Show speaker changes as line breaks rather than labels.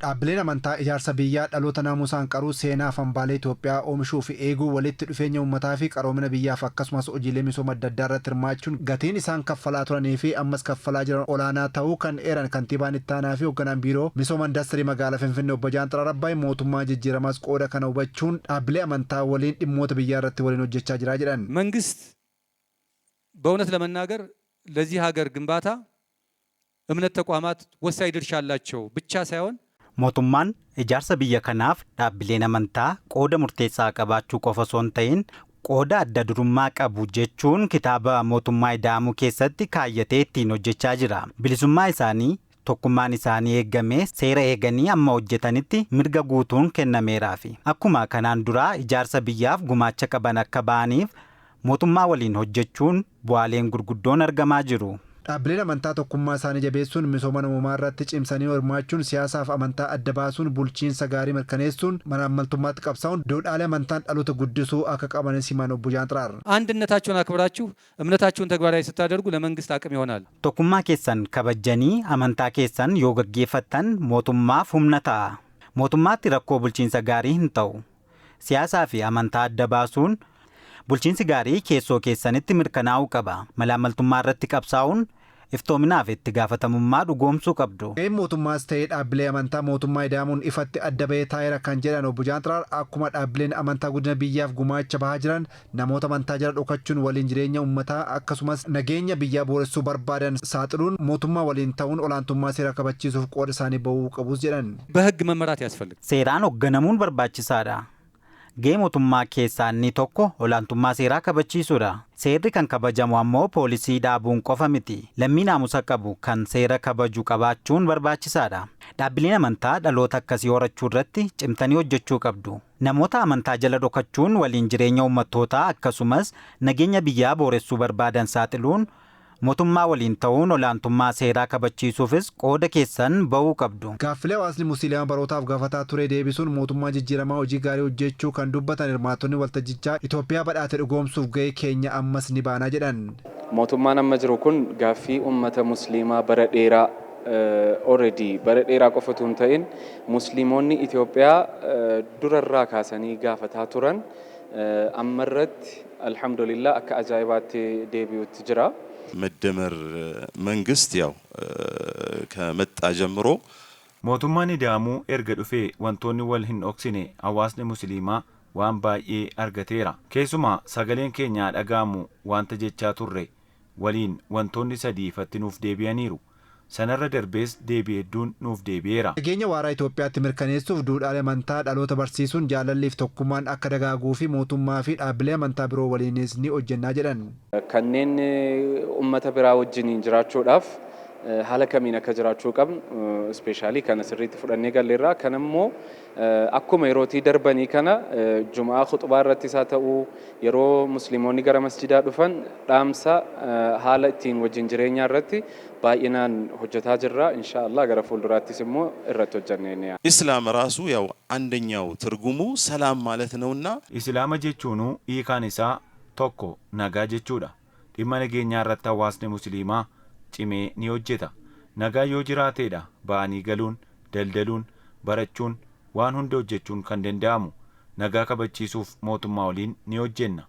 Dhaabbileen amantaa ijaarsa biyyaa, dhaloota naamusaan qaruu, seenaa fi hambaalee Itoophiyaa oomishuu fi eeguu, walitti dhufeenya uummataa fi qaroomina biyyaaf akkasumas hojiilee misooma adda addaa irratti hirmaachuun gatiin isaan kaffalaa turanii fi ammas kaffalaa jiran olaanaa ta'uu kan eeran kantiibaan itti aanaa fi hoogganaan biiroo misooma indastirii magaalaa Finfinnee obbo Jaanxiraar Abbaay, mootummaa jijjiiramaas qooda kana hubachuun dhaabbilee amantaa waliin dhimmoota biyyaa irratti waliin hojjechaa jira jedhan.
መንግስት በእውነት ለመናገር ለዚህ ሀገር ግንባታ እምነት ተቋማት ወሳኝ ድርሻ አላቸው ብቻ ሳይሆን
Mootummaan ijaarsa biyya kanaaf dhaabbileen amantaa qooda murteessaa qabaachuu qofa osoo hin ta'in qooda adda durummaa qabu jechuun kitaaba mootummaa ida'amuu keessatti kaayyatee ittiin hojjechaa jira. Bilisummaa isaanii, tokkummaan isaanii eegamee seera eeganii amma hojjetanitti mirga guutuun kennameeraafi. Akkuma kanaan duraa ijaarsa biyyaaf gumaacha qaban akka ba'aniif mootummaa waliin hojjechuun bu'aaleen gurguddoon argamaa jiru.
Dhaabbileen amantaa tokkummaa isaanii jabeessuun, misooma namoomaa irratti cimsanii hirmaachuun, siyaasaaf amantaa adda baasuun, bulchiinsa gaarii mirkaneessuun, malaammaltummaatti qabsaa'uun, duudhaalee amantaan dhaloota guddisuu akka qabanis himan obbo Jaanxiraar.
አንድነታችሁን አክብራችሁ እምነታችሁን ተግባራዊ ስታደርጉ ለመንግስት አቅም ይሆናል።
Tokkummaa keessan kabajjanii amantaa keessan yoo gaggeeffattan mootummaaf humna ta'a. Mootummaatti rakkoo bulchiinsa gaarii hin ta'u. Siyaasaa fi amantaa adda baasuun bulchiinsi gaarii keessoo keessanitti mirkanaa'uu qaba. Malaammaltummaa irratti qabsaa'uun iftoominaaf itti gaafatamummaa dhugoomsuu qabdu.
Gaheen mootummaas ta'ee dhaabbilee amantaa mootummaa ida'amuun ifatti adda bahee taa'eera kan jedhan obbo Jaanxiraar, akkuma dhaabbileen amantaa guddina biyyaaf gumaacha bahaa jiran, namoota amantaa jala dhokachuun waliin jireenya uummataa akkasumas nageenya biyyaa booressuu barbaadan saaxiluun mootummaa waliin ta'uun olaantummaa seera kabachiisuuf qooda isaanii bahuu qabus jedhan.
በህግ መመራት ያስፈልጋል።
Seeraan hoogganamuun barbaachisaadha. Gahee mootummaa keessaa inni tokko olaantummaa seeraa kabachiisuudha. Seerri kan kabajamu ammoo poolisii dhaabuun qofa miti. Lammii naamusa qabu kan seera kabaju qabaachuun barbaachisaadha. Dhaabbileen amantaa dhaloota akkasii horachuu irratti cimtanii hojjechuu qabdu. Namoota amantaa jala dhokachuun waliin jireenya uummattootaa akkasumas nageenya biyyaa booressuu barbaadan saaxiluun mootummaa waliin ta'uun olaantummaa seeraa kabachiisuufis qooda keessan ba'uu qabdu.
Gaaffilee hawaasni musliimaa barootaaf gaafataa ture deebisuun mootummaa jijjiiramaa hojii gaarii hojjechuu kan dubbatan hirmaattonni waltajjichaa, Itoophiyaa badhaate dhugoomsuuf gahee keenya ammas ni baanaa jedhan.
Mootummaan amma jiru kun gaaffii uummata musliimaa bara dheeraa, already bara dheeraa qofa otoo hin ta'in musliimonni Itoophiyaa durarraa kaasanii gaafataa turan ammarratti alhamdulillah akka ajaa'ibaatti deebi'utti jira.
መደመር መንግስት ያው ከመጣ ጀምሮ
Mootummaan ida'amuu erga dhufee wantoonni wal hin dhoksine hawaasni musliimaa waan baay'ee argateera. Keessumaa sagaleen keenya dhaga'amu wanta jechaa turre waliin wantoonni sadii ifatti nuuf deebi'aniiru. Sanarra darbees deebii hedduun nuuf deebi'eera.
Nageenya waaraa Itoophiyaatti mirkaneessuuf duudhaalee amantaa dhaloota barsiisuun jaalalliif tokkummaan akka dagaaguu fi mootummaa fi dhaabbilee amantaa biroo waliinis ni hojjennaa jedhan.
Kanneen uummata biraa wajjiniin jiraachuudhaaf haala kamiin akka jiraachuu qabnu especially kana sirriitti fudhannee galleerra. Kan immoo akkuma yerootii darbanii kana jumaa khutubaa irrattis haa ta'u, yeroo musliimonni gara masjidaa dhufan dhaamsa haala ittiin wajjin jireenyaa irratti baay'inaan hojjetaa jirra. Insha Allah gara fuulduraattis immoo irratti hojjennee.
ኢስላም ራሱ ያው አንደኛው ትርጉሙ ሰላም ማለት ነውና
Islaama jechuunuu hiikaan isaa tokko nagaa jechuudha. Dhimma nageenyaa irratti hawaasni musliimaa cimee ni hojjeta. Nagaa yoo jiraateedha ba'anii galuun, daldaluun, barachuun, waan hunda hojjechuun kan danda'amu. Nagaa kabachiisuuf mootummaa waliin ni hojjenna.